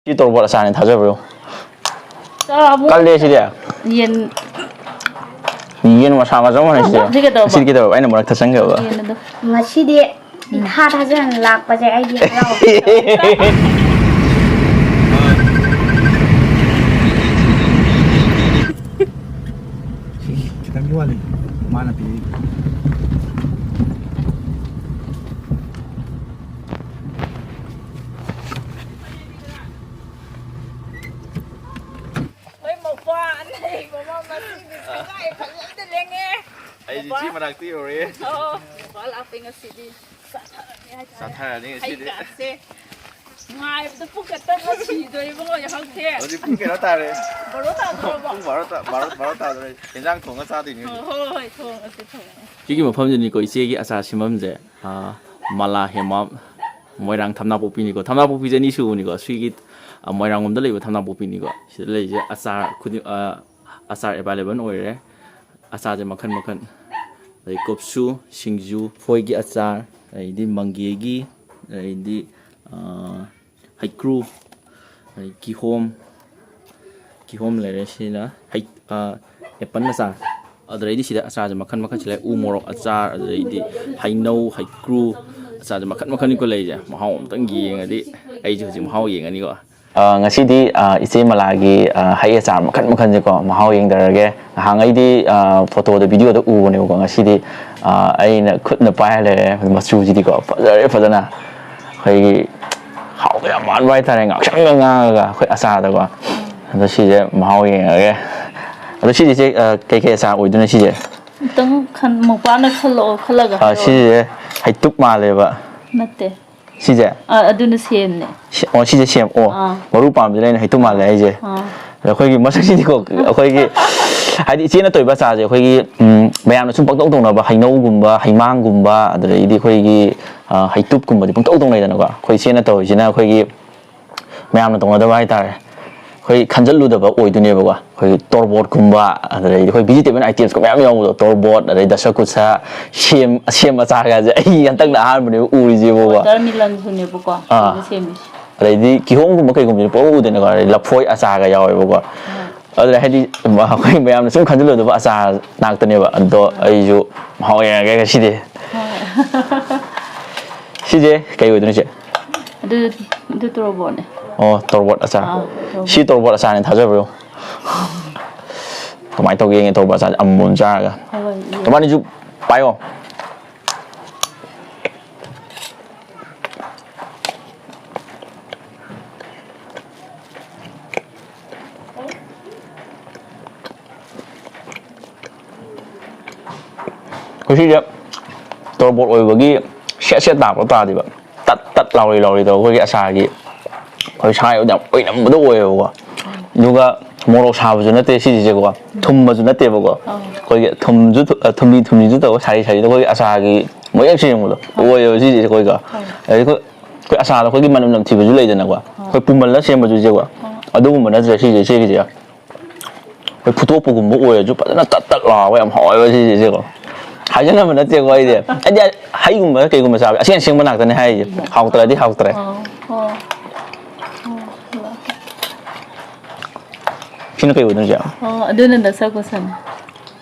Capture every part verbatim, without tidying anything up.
ꯁꯤ ꯇꯣꯔꯕꯣꯠ ꯑꯆꯥꯔꯅꯤ ꯊꯥꯖꯕ꯭ꯔꯣ? ꯆꯥꯕꯨ- ꯀꯜꯂꯦ ꯁꯤꯗꯤ꯫ ꯌꯦꯟ꯫ ꯌꯦꯟ ꯃꯁꯥ ꯃꯆꯧ ꯃꯥꯟꯅꯩ ꯁꯤꯗꯤ꯫ ꯁꯤ ꯀꯩꯗꯧꯕ? ꯁꯤꯗꯤ ꯀꯩꯗꯧꯕ? ꯑꯩꯅ ꯃꯔꯛꯇ ꯆꯪꯈ꯭ꯔꯕ꯫ ꯌꯦꯟ ꯑꯗꯣ꯫ ꯉꯁꯤꯗꯤ ꯏꯊꯥ ꯊꯥꯖꯗꯅ ꯂꯥꯛꯄꯁꯦ ꯑꯩꯗꯤ ꯍꯔꯥꯎ꯫ ꯁꯤ ꯈꯤꯇꯪꯗꯤ ꯋꯥꯠꯂꯤ꯫ ꯃꯥꯅ ꯄꯤꯔꯤ꯫ ꯍꯣꯏ, ꯃꯧꯄ꯭ꯋꯥ ꯑꯅꯩꯕ ꯑꯃ ꯉꯁꯤꯗꯤ ꯁꯪꯒꯥꯏ ꯐꯖꯅ ꯂꯦꯡꯉꯦ꯫ ꯑꯩꯗꯤ ꯃꯧꯄ꯭ꯋꯥ꯫ ꯏꯆꯦ ꯃꯅꯥꯛꯇ ꯌꯧꯔꯦ꯫ ꯑꯣ, ꯃꯧꯄ꯭ꯋꯥ ꯂꯥꯛꯄꯩ ꯉꯁꯤꯗꯤ ꯆꯥꯊꯔꯅꯤ ꯍꯥꯏꯇꯥꯔꯦ꯫ ꯆꯥꯊꯔꯅꯤ ꯉꯁꯤꯗꯤ꯫ ꯍꯩ ꯀꯥꯁꯦ ꯉꯥꯏꯕꯗ ꯄꯨꯛꯀ ꯇꯠꯂ ꯁꯤꯗꯣꯔꯦ ꯏꯕꯨꯡꯉꯣ, ꯌꯥꯍꯧ ꯊꯦꯡ꯫ ꯍꯧꯖꯤꯛ ꯄꯨꯡ ꯀꯌꯥꯅꯣ ꯇꯥꯔꯦ? ꯕꯥꯔꯣ ꯇꯥꯗꯣꯔꯕꯣ? ꯄꯨꯡ ꯕꯥꯔꯣ ꯇꯥ-, ꯕꯥꯔꯣ, ꯕꯥꯔꯣ ꯇꯥꯗꯣꯔꯦ꯫ ꯏꯟꯖꯥꯡ ꯊꯣꯡꯉ ꯆꯥꯗꯣꯏꯅꯤ ꯍꯧꯖꯤꯛ꯫ ꯍꯣꯏ, ꯍꯣꯏ, ꯊꯣꯡꯉꯁꯦ, ꯊꯣꯡꯉꯁꯦ꯫ ꯁꯤꯒꯤ ꯃꯐꯝꯁꯤꯅꯤꯀꯣ ꯏꯆꯦꯒꯤ ꯑꯆꯥꯔ ꯁꯦꯝꯐꯝꯁꯦ꯫ ꯑꯥ, ꯃꯂꯥ ꯍꯦꯃꯥꯝ, ꯃꯣꯏꯔꯥꯡ ꯊꯝꯅꯥꯄꯣꯛꯄꯤꯅꯤꯀꯣ꯫ ꯊꯝꯅꯥꯄꯣꯛꯄꯤꯁꯦ ꯑꯅꯤ ꯁꯨꯕꯅꯤꯀꯣ꯫ ꯁꯤꯒꯤ, ꯑ, ꯃꯣꯏꯔꯥꯡ ꯂꯣꯝꯗ ꯂꯩꯕ ꯊꯝꯅꯥꯄꯣꯛꯄꯤꯅꯤꯀꯣ꯫ ꯁꯤꯗ ꯂꯩꯔꯤꯁꯦ ꯑꯆꯥꯔ ꯈꯨꯗꯤꯡ-, ꯑ, ꯑꯆꯥꯔ available ꯑꯣꯏꯔꯦ꯫ ꯑꯆꯥꯔꯁꯦ ꯃꯈꯟ ꯃꯈꯟ꯫ ꯑꯗꯩ ꯀꯨꯞꯁꯨ, ꯁꯤꯡꯖꯨ, ꯐꯣꯏꯒꯤ ꯑꯆꯥꯔ, ꯑꯗꯩꯗꯤ ꯃꯪꯒꯦꯒꯤ, ꯑꯗꯩꯗꯤ, ꯑ, ꯍꯩꯀ꯭ꯔꯨ, ꯑꯗꯩ ꯀꯤꯍꯣꯝ, ꯀꯤꯍꯣꯝ ꯂꯩꯔꯦ꯫ ꯁꯤꯅ ꯍꯩ-, ꯑ, apple ꯑꯆꯥꯔ꯫ ꯑꯗꯨꯗꯩꯗꯤ ꯁꯤꯗ ꯑꯆꯥꯔꯁꯦ ꯃꯈꯟ ꯃꯈꯟꯁꯨ ꯂꯩ꯫ ꯎ ꯃꯣꯔꯣꯛ ꯑꯆꯥꯔ, ꯑꯗꯨꯗꯩꯗꯤ ꯍꯩꯅꯧ, ꯍꯩꯀ꯭ꯔꯨ, ꯑꯆꯥꯔꯁꯦ ꯃꯈꯟ ꯃꯈꯟꯅꯤꯀꯣ ꯂꯩꯔꯤꯁꯦ꯫ ꯃꯍꯥꯎ ꯑꯝꯇꯪ ꯌꯦꯡꯉꯗꯤ ꯑꯩꯁꯨ ꯍꯧꯖꯤꯛ ꯃꯍꯥꯎ ꯌꯦꯡꯉꯅꯤꯀꯣ꯫ ꯑ, ꯉꯁꯤꯗꯤ, ꯑ, ꯏꯆꯦ ꯃꯂꯥꯒꯤ, ꯑ, ꯍꯩ ꯑꯆꯥꯔ ꯃꯈꯟ ꯃꯈꯟꯁꯦꯀꯣ, ꯃꯍꯥꯎ ꯌꯦꯡꯗꯔꯒꯦ꯫ ꯅꯍꯥꯟꯉꯩꯗꯤ, ꯑ, ꯐꯣꯇꯣꯗ, ꯚꯤꯗꯤꯑꯣꯗ ꯎꯕꯅꯦꯕꯀꯣ, ꯉꯁꯤꯗꯤ, ꯑ, ꯑꯩꯅ ꯈꯨꯠꯅ ꯄꯥꯏꯔ ꯂꯩꯔꯦ꯫ ꯃꯆꯨꯁꯤꯗꯤꯀꯣ, ꯐꯖꯔꯦ ꯐꯖꯅ꯫ ꯑꯩꯈꯣꯏꯒꯤ ꯍꯥꯎꯗꯧ ꯌꯥꯝ ꯃꯥꯟꯕ ꯍꯥꯏꯇꯥꯔꯦ, ꯉꯥꯛꯁꯪꯒ ꯉꯥꯡꯉꯒ ꯑꯩꯈꯣꯏ ꯑꯆꯥꯔꯗꯀꯣ꯫ ꯑꯗꯣ ꯁꯤꯁꯦ ꯃꯍꯥꯎ ꯌꯦꯡꯉꯒꯦ꯫ ꯑꯗꯣ ꯁꯤꯁꯦ ꯏꯆꯦ, ꯑ, ꯀꯩꯀꯩ ꯑꯆꯥꯔ ꯑꯣꯏꯗꯣꯏꯅꯣ ꯁꯤꯁꯦ? ꯑꯝꯇꯪ ꯈꯟ-, ꯃꯧꯄꯥꯅ ꯈꯜꯂꯛꯑꯣ, ꯈꯜꯂꯒ ꯑ, ꯍꯥꯏꯔꯛꯑꯣ꯫ ꯁꯤꯁꯦ ꯍꯩꯇꯨꯞ ꯃꯥꯜꯂꯦꯕ꯫ ꯅꯠꯇꯦ꯫ ꯁꯤꯁꯦ? ꯑ, ꯑꯗꯨꯅ ꯁꯦꯝꯅꯦ꯫ ꯁꯤ-, ꯑꯣ, ꯁꯤꯁꯦ ꯁꯦꯝ꯫ ꯑꯣ, ꯑꯥ꯫ ꯃꯔꯨ ꯄꯥꯝꯁꯤꯅ ꯑꯩꯅ ꯍꯩꯇꯨꯞ ꯃꯥꯜꯂꯦ ꯍꯥꯏꯁꯦ꯫ ꯑꯥ꯫ ꯑꯗꯣ ꯑꯩꯈꯣꯏꯒꯤ ꯃꯁꯛꯁꯤꯗꯤꯀꯣ, ꯑꯩꯈꯣꯏꯒꯤ ꯍꯥꯏꯗꯤ ꯏꯆꯦꯅ ꯇꯧꯔꯤꯕ ꯑꯆꯥꯔꯁꯦ ꯑꯩꯈꯣꯏꯒꯤ, ꯎꯝ, ꯃꯌꯥꯝꯅ ꯁꯨꯝ ꯄꯪꯇꯧ ꯇꯧꯅꯕ ꯍꯩꯅꯧꯒꯨꯝꯕ, ꯍꯩꯃꯥꯡꯒꯨꯝꯕ, ꯑꯗꯨꯗꯒꯤꯗꯤ ꯑꯩꯈꯣꯏꯒꯤ, ꯑ, ꯍꯩꯇꯨꯞꯀꯨꯝꯕꯗꯤ ꯄꯪꯇꯧ ꯇꯧꯅꯩꯗꯅꯀꯣ꯫ ꯑꯩꯈꯣꯏ ꯏꯆꯦꯅ ꯇꯧꯔꯤꯁꯤꯅ ꯑꯩꯈꯣꯏꯒꯤ ꯃꯌꯥꯝꯅ ꯇꯧꯅꯗꯕ ꯍꯥꯏꯇꯥꯔꯦ꯫ ꯑꯩꯈꯣꯏ ꯈꯟꯖꯜꯂꯨꯗꯕ ꯑꯣꯏꯗꯣꯏꯅꯦꯕꯀꯣ꯫ ꯑꯩꯈꯣꯏꯒꯤ ꯇꯣꯔꯕꯣꯠꯀꯨꯝꯕ, ꯑꯗꯨꯗꯒꯤꯗꯤ ꯑꯩꯈꯣꯏ vegetable items ꯀ ꯃꯌꯥꯝ ꯌꯥꯎꯕꯗꯣ, ꯇꯣꯔꯕꯣꯠ, ꯑꯗꯩ ꯗꯁꯀꯨꯁ, ꯁꯦꯝ, ꯁꯦꯝ ꯑꯆꯥꯔꯒꯁꯦ ꯑꯩ ꯍꯟꯗꯛꯅ ꯑꯍꯥꯟꯕꯅꯦꯕ ꯎꯔꯤꯁꯦꯕꯀꯣ꯫ Watermelon ꯁꯨꯅꯦꯕꯀꯣ ꯑꯥ꯫ ꯁꯤꯗ ꯁꯦꯝꯃꯤꯁꯦ꯫ ꯑꯗꯩꯗꯤ ꯀꯤꯍꯣꯝꯒꯨꯝꯕ ꯀꯩꯒꯨꯝꯕꯁꯦ ꯄꯪꯎ ꯎꯗꯦꯅꯀꯣ, ꯑꯗꯩ ꯂꯐꯣꯏ ꯑꯆꯥꯔꯒ ꯌꯥꯎꯋꯦꯕꯀꯣ꯫ ꯑꯗꯨꯅ ꯍꯥꯏꯗꯤ ꯑꯩꯈꯣꯏ ꯃꯌꯥꯝꯅ ꯁꯨꯝ ꯈꯟꯖꯤꯜꯂꯨꯗꯕ ꯑꯆꯥꯔ ꯉꯥꯛꯇꯅꯦꯕ꯫ ꯑꯗꯣ ꯑꯩꯁꯨ ꯃꯍꯥꯎ ꯌꯦꯡꯉꯒꯦ ꯉꯁꯤꯗꯤ꯫ ꯁꯤꯁꯦ ꯀꯩ ꯑꯣꯏꯗꯣꯏꯅꯣ, ꯏꯆꯦ? ꯑꯗꯨ ꯑꯗꯨ ꯇꯣꯔꯣꯕꯣꯠꯅꯦ꯫ ꯑꯣ, ꯇꯣꯔꯕꯣꯠ ꯑꯆꯥꯔ꯫ ꯑꯥ, ꯇꯣꯔꯕꯣꯠ꯫ ꯁꯤ ꯇꯣꯔꯕꯣꯠ ꯑꯆꯥꯔꯅꯦ, ꯊꯥꯖꯕ꯭ꯔꯣ? ꯀꯃꯥꯏꯅ ꯇꯧꯒꯦ ꯌꯦꯡꯒꯦ, ꯇꯣꯔꯕꯣꯠ ꯑꯆꯥꯔꯁꯦ ꯑꯃꯃꯝ ꯆꯥꯔꯒ꯫ ꯍꯣꯏ, ꯌꯦꯡ-, ꯅꯕꯥꯅꯤꯁꯨ ꯄꯥꯏꯌꯣ꯫ ꯉꯁꯤꯁꯦ ꯇꯣꯔꯕꯣꯠ ꯑꯣꯏꯕꯒꯤ ꯁꯦꯠ ꯁꯦꯠ ꯇꯥꯕꯗꯣ ꯇꯥꯗꯦꯕ꯫ ꯇꯠ ꯇꯠ ꯂꯥꯎꯔꯤ ꯂꯥꯎꯔꯤ ꯇꯧꯔꯒ ꯑꯩꯈꯣꯏꯒꯤ ꯑꯆꯥꯔꯒꯤ, ꯑꯩꯈꯣꯏ ꯁꯥ ꯌꯥꯝ ꯑꯣꯏꯅꯝꯕꯗꯣ ꯑꯣꯏꯌꯦꯕꯀꯣ꯫ ꯑꯗꯨꯒ ꯃꯣꯔꯣꯛ ꯁꯥꯕꯁꯨ ꯅꯠꯇꯦ ꯁꯤꯁꯤꯁꯦꯀꯣ, ꯊꯨꯝꯕꯁꯨ ꯅꯠꯇꯦꯕꯀꯣ꯫ ꯑꯧ꯫ ꯑꯩꯈꯣꯏꯒꯤ ꯊꯨꯝꯁꯨ ꯊꯨ-, ꯑ, ꯊꯨꯝꯂꯤ ꯊꯨꯝꯂꯤꯁꯨ ꯇꯧꯕ, ꯁꯥꯔꯤ ꯁꯥꯔꯤ ꯇꯧꯕ, ꯑꯩꯈꯣꯏꯒꯤ ꯑꯆꯥꯔꯒꯤ ꯃꯌꯦꯛ ꯁꯦꯡꯕꯗꯣ ꯑꯣꯏꯌꯦꯕ ꯁꯤꯁꯦ ꯑꯩꯈꯣꯏꯒ꯫ ꯑꯗꯩ ꯑꯩꯈꯣꯏ, ꯑꯩꯈꯣꯏ ꯑꯆꯥꯔꯗꯣ ꯑꯩꯈꯣꯏꯒꯤ ꯃꯅꯝ ꯅꯝꯊꯤꯕꯁꯨ ꯂꯩꯗꯅꯀꯣ, ꯑꯩꯈꯣꯏ ꯄꯨꯝꯍꯜꯂ ꯁꯦꯝꯕꯁꯨ ꯏꯆꯦꯀꯣ꯫ ꯑꯗꯨꯒꯨꯝꯕ ꯅꯠꯇ꯭ꯔꯦ ꯁꯤꯁꯦ, ꯏꯆꯦꯒꯤꯁꯦ꯫ ꯑꯩꯈꯣꯏ ꯐꯨꯠꯇꯣꯛꯄꯒꯨꯝꯕ ꯑꯣꯏꯔꯁꯨ ꯐꯖꯅ ꯇꯠ ꯇꯠ ꯂꯥꯎꯔꯒ ꯌꯥꯝ ꯍꯥꯎꯋꯦꯕ ꯁꯤꯁꯦ, ꯏꯆꯦꯀꯣ꯫ ꯍꯥꯏꯖꯅꯕ ꯅꯠꯇꯦꯀꯣ ꯑꯩꯗꯤ꯫ ꯑꯩꯗꯤ ꯍꯩꯒꯨꯝꯕ ꯀꯩꯒꯨꯝꯕ ꯆꯥꯕ ꯑꯁꯦꯡ ꯑꯁꯦꯡꯕ ꯉꯥꯛꯇꯅꯦ ꯍꯥꯏꯔꯤꯁꯦ꯫ ꯍꯥꯎꯇ꯭ꯔꯗꯤ ꯍꯥꯎꯇ꯭ꯔꯦ꯫ ꯑꯣ, ꯑꯣ, ꯑꯣ, ꯁꯤꯅ ꯀꯩ ꯑꯣꯏꯗꯣꯏꯅꯣ, ꯏꯆꯦ? ꯑꯣ, ꯑꯗꯨꯅ ꯗꯁꯀꯨꯁꯅꯦ꯫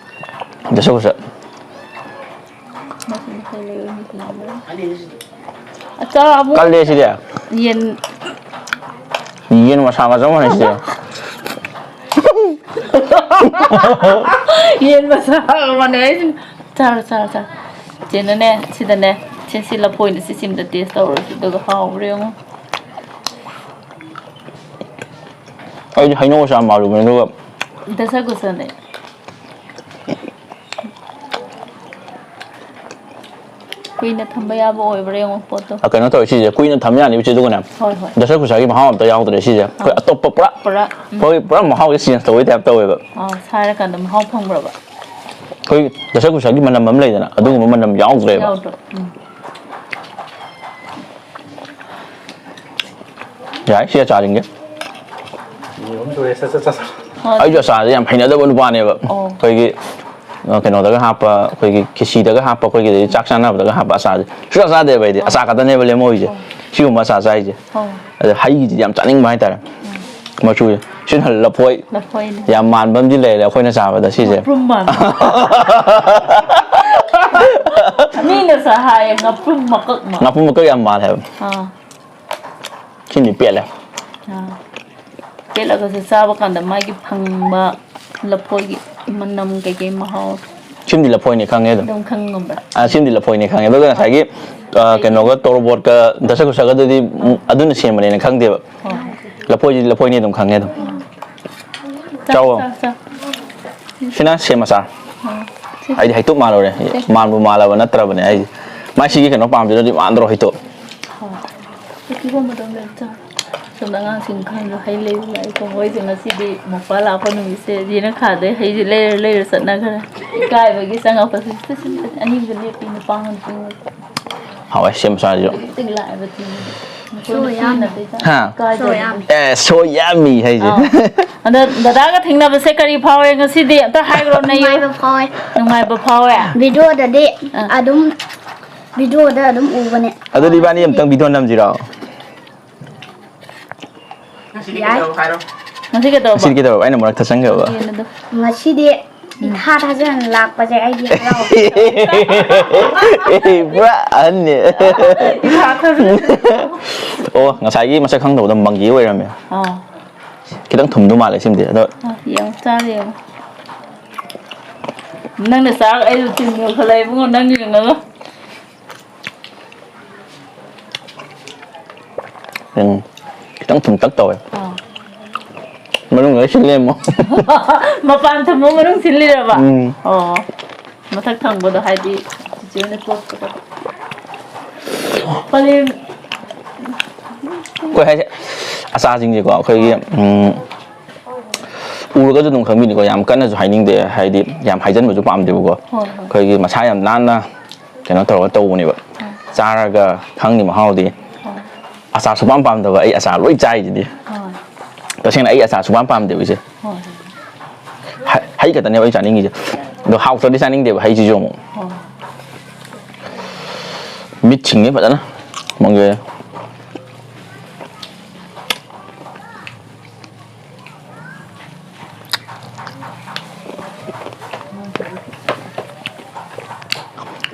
ꯗꯁꯀꯨꯁ꯫ ꯑꯆꯥ, ꯑꯃꯨꯛ ꯀꯜꯂꯦ ꯁꯤꯗꯤ꯫ ꯌꯦꯟ, ꯌꯦꯟ ꯃꯁꯥꯒ ꯆꯞ ꯃꯥꯟꯅꯩ ꯁꯤꯗꯤ꯫ ꯌꯦꯟ ꯃꯁꯥ ꯃꯥꯟꯅꯩ ꯍꯥꯏꯁꯤꯅꯤ꯫ ꯆꯥꯔꯣ, ꯆꯥꯔꯣ, ꯆꯥꯔꯣ꯫ ꯆꯦꯅꯅꯦ, ꯁꯤꯗꯅꯦ, ꯁꯤ, ꯁꯤ ꯂꯐꯣꯏꯅꯦ, ꯁꯤ ꯁꯤꯝꯇ taste ꯇꯧꯔꯁꯤ, ꯑꯗꯨꯒ ꯍꯥꯎꯕ꯭ꯔꯥ ꯌꯦꯡꯉꯣ꯫ ꯑꯩꯗꯤ ꯍꯩꯅꯧ ꯑꯆꯥꯔ ꯃꯥꯜꯂꯨꯕꯅꯦ, ꯑꯗꯨꯒ ꯗꯁꯀꯨꯁꯅꯦ꯫ ꯀꯨꯏꯅ ꯊꯝꯕ ꯌꯥꯕ ꯑꯣꯏꯕ꯭ꯔꯥ ꯌꯦꯡꯉꯣ ꯄꯣꯠꯇꯣ꯫ ꯑ, ꯀꯩꯅꯣ ꯇꯧꯋꯦ ꯁꯤꯁꯦ, ꯀꯨꯏꯅ ꯊꯝ ꯌꯥꯅꯤꯕ ꯏꯆꯦ, ꯑꯗꯨꯒꯅꯦ꯫ ꯍꯣꯏ, ꯍꯣꯏ꯫ ꯗꯁꯀꯨꯁꯥꯒꯤ ꯃꯍꯥꯎ ꯑꯝꯇ ꯌꯥꯎꯗ꯭ꯔꯦ ꯁꯤꯁꯦ꯫ ꯑꯩꯈꯣꯏ ꯑꯥ꯫ ꯑꯇꯣꯞꯄ ꯄꯨꯔꯥ, ꯄꯨꯔꯥ, ꯎꯝ꯫ ꯑꯩꯈꯣꯏ ꯄꯨꯔꯥ ꯃꯍꯥꯎꯁꯦ change ꯇꯧꯕꯩ type ꯇꯧꯋꯦꯕ꯫ ꯑꯥ, ꯁꯥꯏꯔꯀꯥꯟꯗ ꯃꯍꯥꯎ ꯐꯪꯕ꯭ꯔꯕ? ꯑꯩꯈꯣꯏ ꯗꯁꯀꯨꯁꯥꯒꯤ ꯃꯅꯝ ꯑꯃ ꯂꯩꯗꯅ, ꯑꯗꯨꯒꯨꯝꯕ ꯃꯅꯝ ꯌꯥꯎꯗ꯭ꯔꯦꯕ꯫ ꯌꯥꯎꯗ꯭ꯔꯣ? ꯎꯝ꯫ ꯌꯥꯏ, ꯁꯤ ꯑꯆꯥꯔꯁꯤꯡꯁꯦ꯫ ꯃꯤꯅꯤꯠ ꯑꯍꯨꯝ ꯁꯨꯔꯦ, ꯁꯠ ꯁꯠ ꯆꯥꯁꯜꯂꯣ꯫ ꯍꯣꯏ꯫ ꯑꯩꯁꯨ ꯑꯆꯥꯔꯁꯦ ꯌꯥꯝ ꯍꯩꯅꯗꯕ ꯅꯨꯄꯥꯅꯦꯕ꯫ ꯑꯣ꯫ ꯑꯩꯈꯣꯏꯒꯤ, ꯑ, ꯀꯩꯅꯣꯗꯒ ꯍꯥꯞꯄ, ꯑꯩꯈꯣꯏꯒꯤ ꯈꯦꯆꯤꯗꯒ ꯍꯥꯞꯄ, ꯑꯩꯈꯣꯏꯒꯤ ꯆꯥꯛ ꯆꯥꯅꯕꯗꯒ ꯍꯥꯞꯄ ꯑꯆꯥꯔꯁꯦ ꯁꯨꯡꯆꯥ ꯆꯥꯗꯦꯕ ꯑꯩꯗꯤ꯫ ꯑꯆꯥꯔ ꯈꯛꯇꯅꯦꯕ ꯂꯦꯝꯍꯧꯔꯤꯁꯦ꯫ ꯁꯤꯒꯨꯝꯕ ꯑꯆꯥꯔ ꯆꯥꯏꯁꯦ꯫ ꯑꯣ꯫ ꯑꯗ ꯍꯩꯒꯤꯁꯤꯗꯤ ꯌꯥꯝ ꯆꯥꯅꯤꯡꯕ ꯍꯥꯏꯇꯥꯔꯦ꯫ ꯃꯆꯨꯁꯦ꯫ ꯁꯤꯅ ꯂꯐꯣꯏ꯫ ꯂꯐꯣꯏꯅꯦ꯫ ꯌꯥꯝ ꯃꯥꯟꯕ ꯑꯃꯗꯤ ꯂꯩꯔꯦ ꯑꯩꯈꯣꯏꯅ ꯆꯥꯕꯗ ꯁꯤꯁꯦ꯫ ꯉꯥꯄ꯭ꯔꯨꯝ ꯃꯥꯟꯕ꯫ ꯃꯤꯅꯁꯨ ꯍꯥꯏꯌꯦ ꯉꯥꯄ꯭ꯔꯨꯝ ꯃꯀꯛ ꯃꯥꯟ꯫ ꯉꯥꯄ꯭ꯔꯨꯝ ꯃꯀꯛ ꯌꯥꯝ ꯃꯥꯜꯂꯦ ꯍꯥꯏꯕ꯫ ꯑꯥ꯫ ꯁꯤꯅꯤ ꯄꯦꯠꯂꯦ꯫ ꯑꯥ꯫ ꯄꯦꯠꯂꯒꯁꯨ ꯆꯥꯕ ꯀꯥꯟꯗ ꯃꯥꯒꯤ ꯐꯪꯕ ꯂꯐꯣꯏꯒꯤ ꯃꯅꯝ ꯀꯩꯀꯩ ꯃꯍꯥꯎ ꯁꯤꯃꯗꯤ ꯂꯐꯣꯏꯅꯦ ꯈꯪꯉꯦ ꯑꯗꯨꯝ꯫ ꯑꯗꯨꯝ ꯈꯪꯉꯝꯕ꯭ꯔꯥ? ꯑꯥ, ꯁꯤꯃꯗꯤ ꯂꯐꯣꯏꯅꯦ ꯈꯪꯉꯦ꯫ ꯑꯗꯨꯒ ꯉꯁꯥꯏꯒꯤ, ꯑꯥ, ꯀꯩꯅꯣꯒ ꯇꯣꯔꯣꯕꯣꯠꯀ ꯗꯁꯀꯨꯁꯒꯗꯨꯗꯤ, ꯎꯝ, ꯑꯗꯨꯅ ꯁꯦꯝꯕꯅꯦꯅ ꯈꯪꯗꯦꯕ꯫ ꯍꯣꯏ ꯍꯣꯏ꯫ ꯂꯐꯣꯏꯁꯤꯗꯤ ꯂꯐꯣꯏꯅꯦ ꯑꯗꯨꯝ ꯈꯪꯉꯦ ꯑꯗꯨꯝ꯫ ꯆꯥꯎꯋꯣ꯫ ꯆꯥꯎ, ꯆꯥꯎ꯫ ꯁꯤꯅ ꯁꯦꯝ ꯑꯆꯥꯔ꯫ ꯑꯥ, ꯁꯤ ꯑꯩꯗꯤ ꯍꯩꯇꯨꯞ ꯃꯥꯜꯂꯨꯔꯦ꯫ ꯃꯥꯟꯕꯨ ꯃꯥꯜꯂꯕ ꯅꯠꯇ꯭ꯔꯕꯅꯦ ꯑꯩꯁꯦ꯫ ꯃꯥꯏ ꯁꯤꯒꯤ ꯀꯩꯅꯣ ꯄꯥꯝꯁꯤꯅꯗꯤ ꯃꯥꯟꯗ꯭ꯔꯣ ꯍꯩꯇꯨꯞ? ꯍꯣꯏ꯫ ꯀꯤꯍꯣꯝ ꯑꯗꯨꯝ ꯂꯩ ꯆꯥꯎ꯫ ꯁꯣꯝꯗ ꯑꯉꯥꯡꯁꯤꯡ ꯈꯔꯁꯨ ꯍꯩ ꯂꯩꯕ ꯂꯥꯛꯏꯀꯣ꯫ ꯃꯣꯏꯁꯦ ꯉꯁꯤꯗꯤ ꯃꯄꯥ ꯂꯥꯛꯄ ꯅꯨꯃꯤꯠꯁꯦ ꯌꯦꯅꯈꯥꯗꯩ ꯍꯩꯁꯦ ꯂꯩꯔ ꯂꯩꯔ ꯆꯠꯅꯈ꯭ꯔꯦ꯫ ꯏꯀꯥꯏꯕꯒꯤ ꯆꯪꯉꯛꯄꯁꯦ꯫ ꯁꯤ, ꯁꯤ, ꯁꯤ, ꯑꯅꯤꯁꯨ ꯂꯦꯞꯄꯤ, ꯅꯨꯄꯥ ꯑꯃ ꯅꯨꯄꯤ ꯑꯃ꯫ ꯍꯥꯎꯋꯦ ꯁꯦꯝ ꯑꯆꯥꯔꯁꯤꯁꯨ꯫ ꯍꯧꯖꯤꯛꯇꯒꯤ ꯂꯥꯛꯑꯦꯕ ꯊꯤꯕꯗ꯫ ꯃꯈꯣꯏꯅ ꯁꯣ ꯌꯥꯝ꯫ ꯄꯤꯅꯕꯩ ꯆꯥꯡ ꯍꯥ? ꯏꯀꯥꯏꯗꯕꯗꯣ꯫ ꯁꯣ ꯌꯥꯝ꯫ ꯑꯦ, ꯁꯣ ꯌꯥꯝꯃꯤ ꯍꯥꯏꯁꯦ꯫ ꯑꯥ꯫ ꯑꯗꯣ ꯗꯗꯥꯒ ꯊꯦꯡꯅꯕꯁꯦ ꯀꯔꯤ ꯐꯥꯎꯋꯦ ꯉꯁꯤꯗꯤ? ꯑꯝꯇ ꯍꯥꯏꯈ꯭ꯔꯣ ꯅꯌꯨ꯫ ꯅꯨꯡꯉꯥꯏꯕ ꯐꯥꯎꯋꯦ꯫ ꯅꯨꯡꯉꯥꯏꯕ ꯐꯥꯎꯋꯦ? ꯚꯤꯗꯤꯑꯣꯗꯗꯤ ꯑꯥ꯫ ꯑꯗꯨꯝ ꯚꯤꯗꯤꯑꯣꯗ ꯑꯗꯨꯝ ꯎꯕꯅꯦ꯫ ꯑꯗꯨꯗꯤ ꯏꯕꯥꯅꯤ ꯑꯝꯇꯪ ꯚꯤꯗꯤꯑꯣ ꯅꯝꯁꯤꯔꯣ? ꯌꯥꯏ꯫ ꯉꯁꯤ ꯀꯩꯗꯧꯕ? ꯉꯁꯤꯗꯤ ꯀꯩꯗꯧꯔꯕ? ꯑꯩꯅ ꯃꯔꯛ ꯊꯠꯆꯟꯈ꯭ꯔꯕ? ꯌꯦꯟ ꯑꯗꯣ꯫ ꯉꯁꯤꯗꯤ ꯏꯊꯥ ꯊꯥꯖꯗꯅ ꯂꯥꯛꯄꯁꯦ ꯑꯩꯗꯤ ꯍꯔꯥꯎ꯫ ꯑꯦ, ꯄꯨꯔꯥ ꯑꯍꯟꯅꯦ꯫ ꯑꯣ, ꯉꯁꯥꯏꯒꯤ ꯃꯁꯛ ꯈꯪꯗꯕꯗꯣ ꯃꯪꯒꯤ ꯑꯣꯏꯔꯝꯃꯦ꯫ ꯑꯥ꯫ ꯈꯤꯇꯪ ꯊꯨꯝꯗꯧ ꯃꯥꯜꯂꯦ ꯁꯤꯃꯗꯤ꯫ ꯑꯗꯣ ꯑꯥ, ꯌꯦꯡꯉꯨ, ꯆꯥꯔ ꯌꯦꯡꯉꯨ꯫ ꯅꯪꯅ ꯆꯥꯔꯒ ꯑꯩꯁꯨ ꯇꯤꯟ ꯌꯣꯠꯈꯠꯂꯛꯑꯦ ꯏꯕꯨꯡꯉꯣ, ꯅꯪ ꯌꯦꯡꯉꯒ꯫ ꯎꯝ, ꯈꯤꯇꯪ ꯊꯨꯝꯇꯛ ꯇꯧꯋꯦ꯫ ꯑꯥ꯫ ꯃꯅꯨꯡꯗ ꯁꯤꯜꯂꯦ ꯑꯃꯨꯛ꯫ ꯃꯄꯥꯟ ꯊꯝꯃ ꯃꯅꯨꯡ ꯁꯤꯜꯂꯤꯔꯕ? ꯎꯝ꯫ ꯑꯣ꯫ ꯃꯊꯛ ꯊꯪꯕꯗꯣ ꯍꯥꯏꯗꯤ ꯆꯤꯆꯦꯅ ꯇꯣꯠꯄꯗꯣ꯫ ꯄꯂꯦꯝ꯫ ꯑꯩꯈꯣꯏ ꯍꯥꯏꯁꯦ ꯑꯆꯥꯁꯤꯡꯁꯦꯀꯣ ꯑꯩꯈꯣꯏꯒꯤ, ꯎꯝ, ꯎꯔꯒꯁꯨ ꯑꯗꯨꯝ ꯈꯪꯕꯤꯅꯤꯀꯣ꯫ ꯌꯥꯝ ꯀꯟꯅꯁꯨ ꯍꯥꯏꯅꯤꯡꯗꯦ, ꯍꯥꯏꯗꯤ ꯌꯥꯝ ꯍꯥꯏꯖꯟꯕꯁꯨ ꯄꯥꯝꯗꯦꯕꯀꯣ꯫ ꯍꯣꯏ, ꯍꯣꯏ꯫ ꯑꯩꯈꯣꯏꯒꯤ ꯃꯁꯥ ꯌꯥꯝ ꯅꯥꯟꯅ ꯀꯩꯅꯣ ꯇꯧꯔꯒ ꯇꯧꯕꯅꯦꯕ꯫ ꯆꯥꯔꯒ ꯈꯪꯅꯤ ꯃꯍꯥꯎꯗꯤ꯫ ꯍꯣꯏ꯫ ꯑꯆꯥꯔ ꯁꯨꯄꯥꯝ ꯄꯥꯝꯗꯕ ꯑꯩ ꯑꯆꯥꯔ ꯂꯣꯏ ꯆꯥꯏꯁꯤꯗꯤ꯫ ꯍꯣꯏ꯫ ꯇꯁꯦꯡꯅ ꯑꯩ ꯑꯆꯥꯔ ꯁꯨꯄꯥꯝ ꯄꯥꯝꯗꯦꯕ ꯑꯩꯁꯦ꯫ ꯍꯣꯏ꯫ ꯍꯩ, ꯍꯩ ꯈꯛꯇꯅꯦꯕ ꯑꯩ ꯆꯥꯅꯤꯡꯉꯤꯁꯦ꯫ ꯑꯗꯣ ꯍꯥꯎꯇ꯭ꯔꯗꯤ ꯆꯥꯅꯤꯡꯗꯦꯕ ꯍꯩꯁꯤꯁꯨ ꯑꯃꯨꯛ꯫ ꯍꯣꯏ꯫ ꯃꯤꯠ ꯁꯤꯡꯉꯦ ꯐꯖꯅ꯫ ꯃꯪꯒꯦ꯫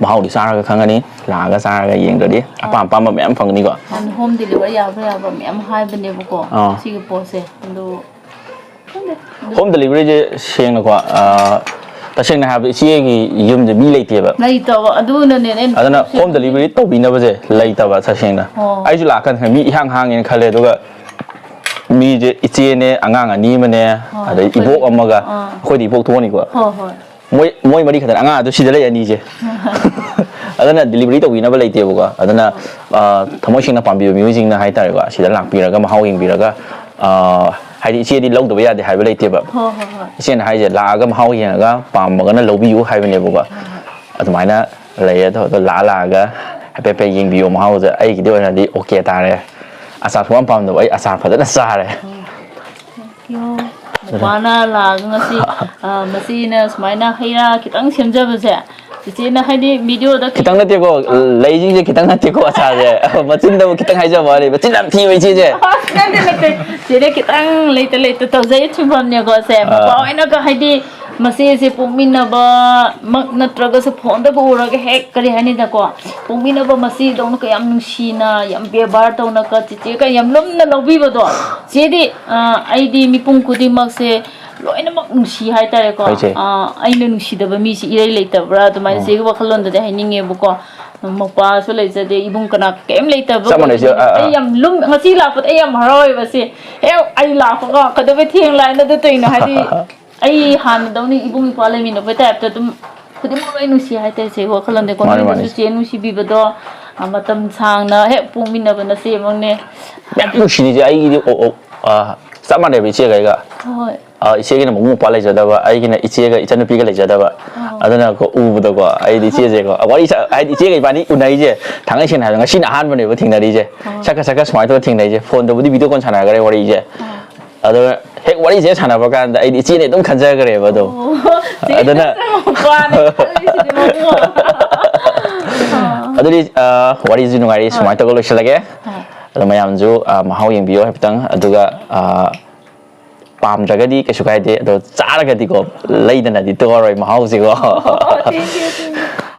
ꯃꯍꯥꯎꯗꯤ ꯆꯥꯔꯒ ꯈꯪꯒꯅꯤ, ꯂꯥꯛꯑꯒ ꯆꯥꯔꯒ ꯌꯦꯡꯗ꯭ꯔꯗꯤ꯫ ꯑꯄꯥꯝ ꯑꯄꯥꯝꯕ ꯃꯌꯥꯝ ꯐꯪꯒꯅꯤꯀꯣ꯫ ꯍꯣꯝ ꯗꯦꯂꯤꯚꯔꯤ ꯌꯥꯕ ꯌꯥꯕ ꯃꯌꯥꯝ ꯍꯥꯏꯕꯅꯦꯕꯀꯣ꯫ ꯑꯥ꯫ ꯁꯤꯒꯤ ꯄꯣꯠꯁꯦ ꯑꯗꯨ ꯈꯪꯗꯦ꯫ ꯍꯣꯝ ꯗꯦꯂꯤꯚꯔꯤꯁꯦ ꯁꯦꯡꯅꯀꯣ, ꯑ, ꯇꯁꯦꯡꯅ ꯍꯥꯏꯔꯕꯗ ꯏꯆꯦꯒꯤ ꯌꯨꯝꯁꯦ ꯃꯤ ꯂꯩꯇꯦꯕ꯫ ꯂꯩꯇꯕ ꯑꯗꯨꯅꯅꯦ ꯑꯩꯅ ꯑꯗꯨꯅ ꯍꯣꯝ ꯗꯦꯂꯤꯚꯔꯤ ꯇꯧꯕꯤꯅꯕꯁꯦ ꯂꯩꯇꯕ, ꯇꯁꯦꯡꯅ꯫ ꯑꯣ꯫ ꯑꯩꯁꯨ ꯂꯥꯛꯀꯥꯟꯗ ꯃꯤ ꯏꯍꯥꯡ ꯍꯥꯡꯉꯦꯅ ꯈꯜꯂꯦ, ꯑꯗꯨꯒ ꯃꯤꯁꯦ ꯏꯆꯦꯅꯦ, ꯑꯉꯥꯡ ꯑꯅꯤ ꯑꯃꯅꯦ, ꯑꯣ, ꯑꯗꯩ ꯏꯕꯣꯛ ꯑꯃꯒ, ꯑꯥ꯫ ꯑꯩꯈꯣꯏꯗꯤ ꯏꯕꯣꯛ ꯊꯣꯛꯑꯅꯤꯀꯣ꯫ ꯍꯣꯏ, ꯍꯣꯏ꯫ ꯃꯣꯏ, ꯃꯣꯏ ꯃꯔꯤ ꯈꯛꯇꯅꯦ, ꯑꯉꯥꯡ ꯑꯗꯨ ꯁꯤꯗ ꯂꯩ ꯑꯅꯤꯁꯦ꯫ ꯑꯗꯨꯅ ꯗꯦꯂꯤꯚꯔꯤ ꯇꯧꯕꯤꯅꯕ ꯂꯩꯇꯦꯕꯀꯣ꯫ ꯑꯗꯨꯅ, ꯑ, ꯊꯃꯣꯏ ꯁꯦꯡꯅ ꯄꯥꯝꯕꯤꯕ ꯃꯤꯑꯣꯏꯁꯤꯡꯅ ꯍꯥꯏꯇꯥꯔꯦꯀꯣ, ꯁꯤꯗ ꯂꯥꯛꯄꯤꯔꯒ ꯃꯍꯥꯎ ꯌꯦꯡꯕꯤꯔꯒ, ꯑ, ꯍꯥꯏꯗꯤ ꯏꯆꯦꯗꯤ ꯂꯧꯗꯕ ꯌꯥꯗꯦ ꯍꯥꯏꯕ ꯂꯩꯇꯦꯕ꯫ ꯍꯣꯏ, ꯍꯣꯏ, ꯍꯣꯏ꯫ ꯏꯆꯦꯅ ꯍꯥꯏꯁꯦ ꯂꯥꯛꯑꯒ ꯃꯍꯥꯎ ꯌꯦꯡꯉꯒ ꯄꯥꯝꯃꯒꯅ ꯂꯧꯕꯤꯌꯨ ꯍꯥꯏꯕꯅꯦꯕꯀꯣ꯫ ꯑꯗꯨꯃꯥꯏꯅ ꯂꯩꯌꯦ꯫ ꯑꯗꯣ, ꯑꯗꯣ ꯂꯥꯛꯑ ꯂꯥꯛꯑꯒ ꯍꯥꯏꯐꯦꯠ ꯍꯥꯏꯐꯦꯠ ꯌꯦꯡꯕꯤꯌꯣ ꯃꯍꯥꯎꯁꯦ꯫ ꯑꯩꯒꯤꯗꯤ ꯑꯣꯏꯅꯗꯤ ꯑꯣꯀꯦ ꯇꯥꯔꯦ꯫ ꯑꯆꯥꯔ ꯁꯨꯡꯄꯥꯝ ꯄꯥꯝꯗꯕ ꯑꯩ ꯑꯆꯥꯔ ꯐꯖꯅ ꯆꯥꯔꯦ꯫ ꯌꯣ, ꯅꯨꯄꯥꯅ ꯂꯥꯛꯑꯒ ꯉꯁꯤ, ꯑ, ꯃꯁꯤꯅ ꯁꯨꯃꯥꯏꯅ ꯍꯩ ꯔꯥ ꯈꯤꯇꯪ ꯁꯦꯝꯖꯕꯁꯦ, ꯏꯆꯦꯅ ꯍꯥꯏꯗꯤ ꯚꯤꯗꯤꯑꯣꯗ ꯈꯤꯇꯪ ꯅꯠꯇꯦꯀꯣ, ꯂꯩꯁꯤꯡꯁꯦ ꯈꯤꯇꯪ ꯅꯠꯇꯦꯀꯣ, ꯑꯆꯥꯔꯁꯦ꯫ ꯃꯆꯤꯟꯗꯕꯨ ꯈꯤꯇꯪ ꯍꯥꯏꯖꯕ ꯋꯥꯅꯤ, ꯃꯆꯤꯟ ꯌꯥꯝ ꯊꯤꯕ ꯏꯆꯦꯁꯦ꯫ ꯑꯁ, ꯅꯠꯇꯦ, ꯅꯠꯇꯦ꯫ ꯆꯦꯅ ꯈꯤꯇꯪ ꯂꯩꯇ ꯂꯩꯇ ꯇꯧꯖꯩ ꯁꯤꯟꯐꯝꯅꯦꯀꯣ ꯁꯦ꯫ ꯃꯄꯥ ꯑꯥ꯫ ꯍꯣꯏꯅꯒ ꯍꯥꯏꯗꯤ ꯃꯆꯦꯁꯦ ꯄꯣꯛꯃꯤꯟꯅꯕ ꯃꯛ ꯅꯠꯇ꯭ꯔꯒꯁꯨ ꯐꯣꯟꯗꯒ ꯎꯔꯒ ꯍꯦꯛ ꯀꯔꯤ ꯍꯥꯏꯅꯤꯗꯀꯣ, ꯄꯣꯛꯃꯤꯟꯅꯕ ꯃꯆꯦꯗꯧꯅ ꯀꯌꯥꯝ ꯅꯨꯡꯁꯤꯅ, ꯌꯥꯝ ꯕꯦꯕꯥꯔ ꯇꯧꯅꯒ ꯆꯤꯆꯦꯒ ꯌꯥꯝ ꯂꯨꯝꯅ ꯂꯧꯕꯤꯕꯗꯣ꯫ ꯆꯦꯗꯤ, ꯑ, ꯑꯩꯗꯤ ꯃꯤꯄꯨꯝ ꯈꯨꯗꯤꯡꯃꯛꯁꯦ ꯂꯣꯏꯅꯃꯛ ꯅꯨꯡꯁꯤ ꯍꯥꯏꯇꯥꯔꯦꯀꯣ꯫ ꯍꯣꯏ, ꯆꯦ꯫ ꯑ, ꯑꯩꯅ ꯅꯨꯡꯁꯤꯗꯕ ꯃꯤꯁꯤ ꯏꯔꯩ ꯂꯩꯇꯕ꯭ꯔꯥ ꯑꯗꯨꯃꯥꯏꯅ ꯑꯣ꯫ ꯆꯦꯒꯤ ꯋꯥꯈꯜꯂꯣꯟꯗꯗꯤ ꯍꯥꯏꯅꯤꯡꯉꯦꯕꯀꯣ꯫ ꯃꯄꯥꯁꯨ ꯂꯩꯖꯗꯦ, ꯏꯕꯨꯡ ꯀꯅꯥ ꯀꯩꯝ ꯂꯩꯇꯕ ꯆꯞ ꯃꯥꯟꯅꯩ, ꯆꯦ꯫ ꯑꯣꯏꯕꯅꯤꯅ ꯑ, ꯑ꯫ ꯑꯩ ꯌꯥꯝ ꯂꯨꯝ-, ꯉꯁꯤ ꯂꯥꯛꯄꯗ ꯑꯩ ꯌꯥꯝ ꯍꯔꯥꯎꯋꯦꯕ ꯁꯦ꯫ ꯑꯦ, ꯑꯩ ꯂꯥꯛꯄꯒ ꯀꯩꯗꯧꯕꯩ ꯊꯦꯡ ꯂꯥꯛꯏꯅꯣ? ꯑꯗꯨ ꯇꯧꯔꯤꯅꯣ ꯍꯥꯏꯗꯤ ꯑꯩ ꯍꯥꯟꯅꯗꯧꯅ ꯏꯕꯨꯡ ꯏꯄ꯭ꯋꯥ ꯂꯩꯃꯤꯟꯅꯕꯩ ꯇꯥꯏꯞꯇ ꯑꯗꯨꯝ ꯈꯨꯗꯤꯡꯃꯛ ꯂꯣꯏ ꯅꯨꯡꯁꯤ ꯍꯥꯏꯇꯥꯔꯦ ꯁꯦ꯫ ꯋꯥꯈꯜꯂꯣꯟꯗꯀꯣ ꯃꯥꯅꯦ, ꯅꯣꯏꯅꯁꯨ ꯃꯥꯅꯦ꯫ ꯆꯦ ꯅꯨꯡꯁꯤꯕꯤꯕꯗꯣ, ꯑ, ꯃꯇꯝ ꯁꯥꯡꯅ ꯍꯦꯛ ꯄꯣꯛꯃꯤꯟꯅꯕ ꯅꯆꯦꯃꯛꯅꯦ꯫ ꯌꯥꯝ ꯅꯨꯡꯁꯤꯅꯤꯁꯦ ꯑꯩꯒꯤꯗꯤ꯫ ꯑꯣ, ꯑꯣ, ꯑ, ꯆꯞ ꯃꯥꯟꯅꯩꯕ ꯏꯆꯦꯒ ꯑꯩꯒ꯫ ꯍꯣꯏ꯫ ꯑ, ꯏꯆꯦꯒꯤꯅ ꯃꯕꯨꯡ ꯃꯧꯄ꯭ꯋꯥ ꯂꯩꯖꯗꯕ, ꯑꯩꯒꯤꯅ ꯏꯆꯦꯒ ꯏꯆꯟꯅꯨꯄꯤꯒ ꯂꯩꯖꯗꯕ꯫ ꯑꯣ꯫ ꯑꯗꯨꯅ ꯀꯣ, ꯎꯕꯗꯀꯣ ꯑꯩꯗꯤ ꯏꯆꯦꯁꯦꯀꯣ, ꯋꯥꯔꯤ ꯁꯥ-, ꯍꯥꯏꯗꯤ ꯏꯆꯦꯒ ꯏꯕꯥꯅꯤ ꯎꯅꯩꯁꯦ ꯊꯥꯡꯉꯩ ꯁꯦꯡꯅ ꯍꯥꯏꯔꯕꯗ ꯉꯁꯤꯅ ꯑꯍꯥꯟꯕꯅꯦꯕ ꯊꯦꯡꯅꯔꯤꯁꯦ꯫ ꯑꯣ꯫ ꯁꯛꯀ ꯁꯛꯀ ꯁꯨꯃꯥꯏꯅ ꯇꯧꯔ ꯊꯦꯡꯅꯩꯁꯦ꯫ ꯐꯣꯟꯗꯕꯨꯗꯤ ꯚꯤꯗꯤꯑꯣ ꯀꯣꯜ ꯁꯥꯟꯅꯈ꯭ꯔꯦ ꯋꯥꯔꯤꯁꯦ꯫ ꯑꯣ꯫ ꯑꯗꯣ ꯍꯦꯛ ꯋꯥꯔꯤꯁꯦ ꯁꯥꯟꯅꯕ ꯀꯥꯟꯗ ꯑꯩꯗꯤ ꯏꯆꯦꯅꯦ ꯑꯗꯨꯝ ꯈꯟꯖꯈ꯭ꯔꯦꯕ ꯑꯗꯣ꯫ ꯑꯣ, ꯆꯦ ꯑꯗꯨꯅ ꯅꯠꯇ꯭ꯔ ꯃꯄꯥꯅꯦ ꯈꯜꯂꯤꯁꯤꯗꯤ ꯃꯕꯨꯡ꯫ ꯑꯗꯨꯗꯤ, ꯑ, ꯋꯥꯔꯤꯁꯨ ꯅꯨꯡꯉꯥꯏꯔꯤ, ꯁꯨꯃꯥꯏꯅ ꯇꯧꯔꯒ ꯂꯣꯏꯁꯤꯜꯂꯒꯦ꯫ ꯑꯥ꯫ ꯑꯗꯣ ꯃꯌꯥꯝꯁꯨ, ꯑ, ꯃꯍꯥꯎ ꯌꯦꯡꯕꯤꯌꯨ ꯍꯥꯏꯐꯦꯠꯇꯪ꯫ ꯑꯗꯨꯒ, ꯑ, ꯄꯥꯝꯗ꯭ꯔꯒꯗꯤ ꯀꯩꯁꯨ ꯀꯥꯏꯗꯦ, ꯑꯗꯣ ꯆꯥꯔꯒꯗꯤꯀꯣ ꯂꯩꯗꯅꯗꯤ ꯇꯣꯛꯑꯔꯣꯏ ꯃꯍꯥꯎꯁꯤꯀꯣ꯫ ꯑꯣ, thank you, thank you꯫